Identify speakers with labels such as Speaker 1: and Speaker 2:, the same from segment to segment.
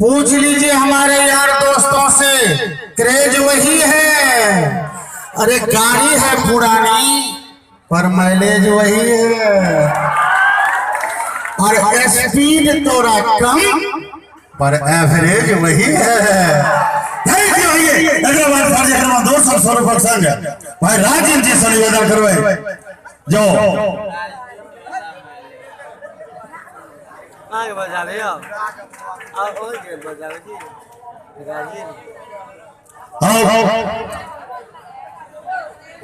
Speaker 1: पूछ लीजिए हमारे यार दोस्तों से, क्रेज वही है। अरे गाड़ी है पुरानी पर माइलेज वही है, और स्पीड थोड़ा कम पर एवरेज वही है।
Speaker 2: Thank you भैया। एकरा बाद कार्यक्रम दोसर स्वरूपक संग भाई राजन जी से निवेदन करबै जो
Speaker 3: आगे बजाबे अब अब और के बजाबे जी राजीव
Speaker 2: आओ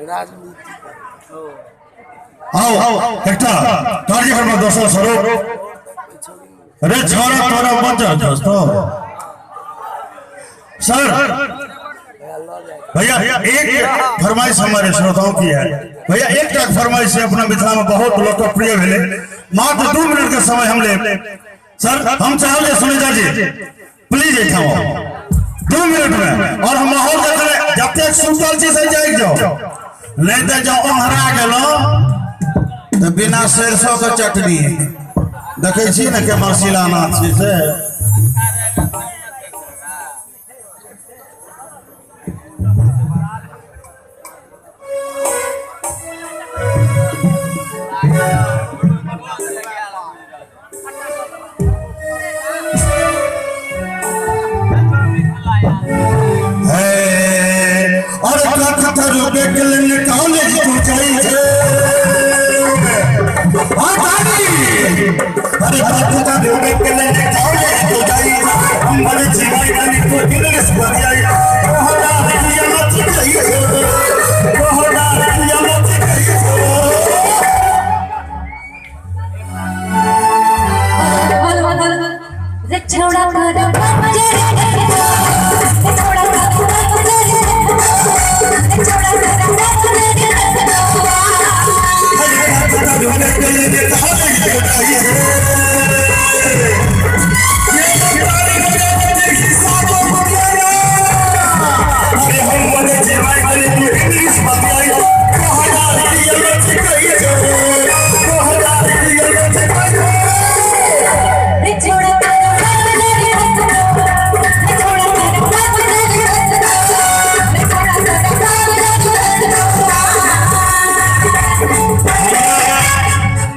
Speaker 3: राजनीति ओ
Speaker 2: आओ एकटा कार्यक्रम दोसर स्वरूप। अरे छोरा तोरा बच्चा दोस्तों सर भैया एक फरमाइश हमारे श्रोताओं की है भैया, एक टाक फरमाइश है अपना मिथिला में बहुत लोकप्रिय भेले, मात्र 2 मिनट के समय हम ले सर, हम चाहले सुनीता जी प्लीज एठाम 2 मिनट में, और हम माहौल देखले जतेक सुतल छी से जागि जाओ, नहीं तो जब ओंघरा गेलो तो बिना सरसों के चटनी देखे छी ने केमहर शिलानाथ छी से। और कथर बेकलन कॉलेज तू जाई छे। हां दादी, अरे कथर बेकलन कॉलेज तू जाई छे, हमर जीवन में तू इंग्लिश बजाई, तोहरा रिया मत गई छे, तोहरा रिया मत गई छे।
Speaker 4: रे छोड़ा कर बजे रे छोड़ा कर बजे रे छोड़ा कर बजे रे। रे छोड़ा कर बजे रे छोड़ा कर बजे रे छोड़ा कर बजे रे।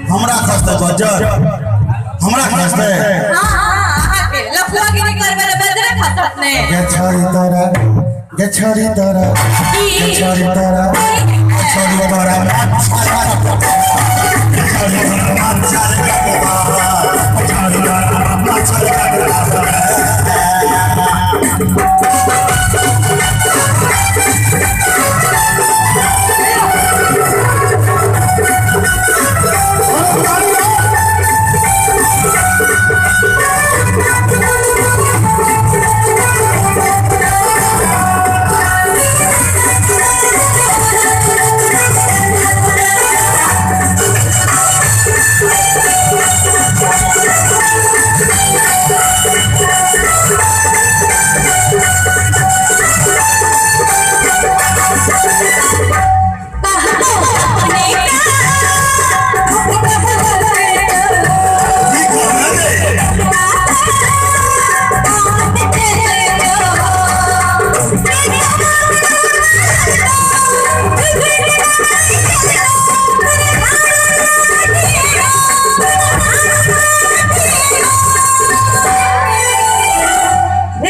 Speaker 2: हमरा खसते बजर, हमरा खसते।
Speaker 5: हाँ हाँ के लफुआ गिरी करबे रे बजरे खसत ने।
Speaker 1: गे छोरी तोरा, गे छोरी तोरा, गे छोरी तोरा, गे छोरी तोरा,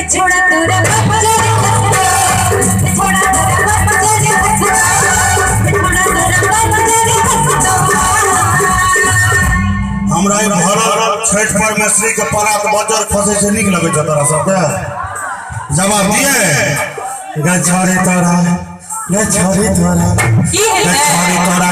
Speaker 4: छोड़ा तोरा बजे रे छोड़ा तोरा बजे रे छोड़ा तोरा बजे रे।
Speaker 2: हमरा ई भरल छठ पर में श्री के परात बजर खसे से नीक लगे छै तोरा सबके? जवाब दिए।
Speaker 1: गे छोरी तोरा, गे छोरी तोरा,
Speaker 5: की
Speaker 1: गे
Speaker 5: है
Speaker 1: छोरी तोरा।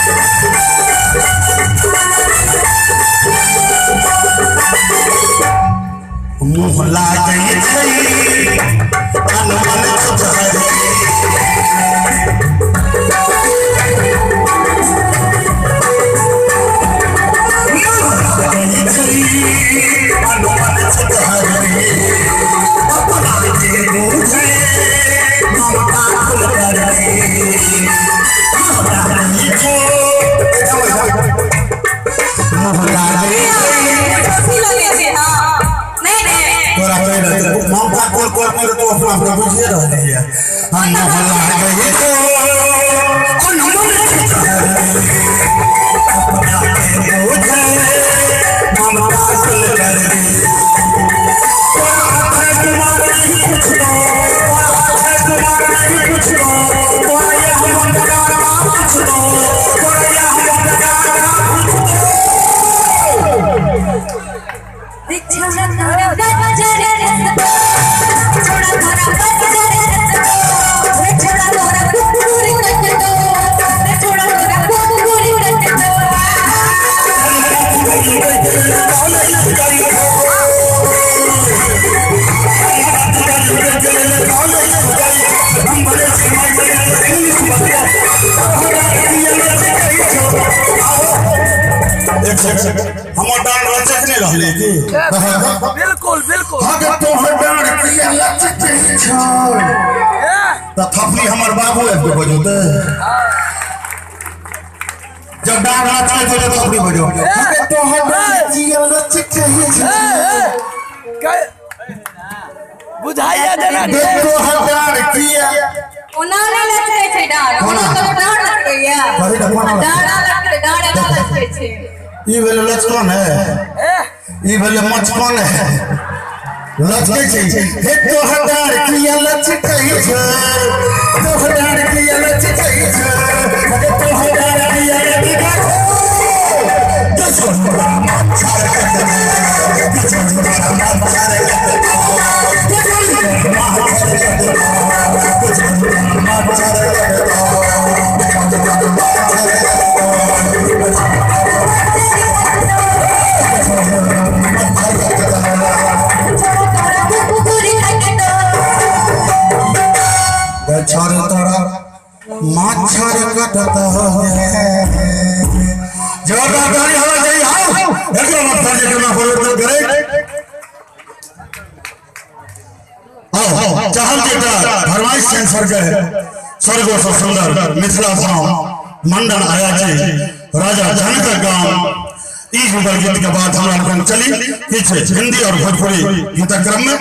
Speaker 4: Thank
Speaker 1: अपना अपना बुझिए रहलियै। अनमोल लागै छौ अनमोल अपना के बुझे ममता कुल कर दी। तोरा है कुमार नहीं पूछलो, तोरा है कुमार नहीं पूछलो, तोरा यह ममता ना पूछलो, तोरा यह ममता ना पूछलो।
Speaker 4: छोड़ा तोरा बजर रसबो, छोड़ा तोरा बजर रसबो, रे छोड़ा तोरा कुकुर कटतो, रे छोड़ा तोरा कुकुर कटतो।
Speaker 1: एक सेकंड, हमर डांड रचक नहि रहलै की?
Speaker 3: बिल्कुल बिल्कुल।
Speaker 1: हग तोहर डांड किया लचकै छौ, तऽ थपड़ी हमर बाबू आबि के बजौतै। जब डांड लचकै छै तऽ थपड़ी बजौ। हग तोहर डांड किया लचकै छौ,
Speaker 3: बुझाइया देना।
Speaker 1: तोहर डांड किया
Speaker 5: ओना नहि लचकै छै डाँड़, ओना तऽ डाँड़ लचकैया।
Speaker 1: कही तऽ कोना लचकै?
Speaker 5: डाँड़ लचकै, डाँड़ एना लचकै छै।
Speaker 1: ई भेलै लचकन है, ई भेलै मचकन है, लचकै छै। हे तोहर डाँड़ किया लचकै छौ, तोहर डाँड़ किया लचकै छौ, हे तोहर डाँड़ किया लचकै छौ।
Speaker 4: छोड़ा तोरा कुकुर कटतो।
Speaker 1: छोड़ तोरा मच्छर कटत है।
Speaker 2: जोरदार ताली होना चाहिए। आओ एकरा बाद सर जी के परिवर्तन करे। आओ चाहल जी का फरमाइश सेंसर के स्वर्ग से सुंदर मिथिला धाम मंडन आया जी राजा जनक गाम। ई जुगल गीत के बाद हमरा लोगन चली किछु हिंदी और भोजपुरी गीतक क्रम में।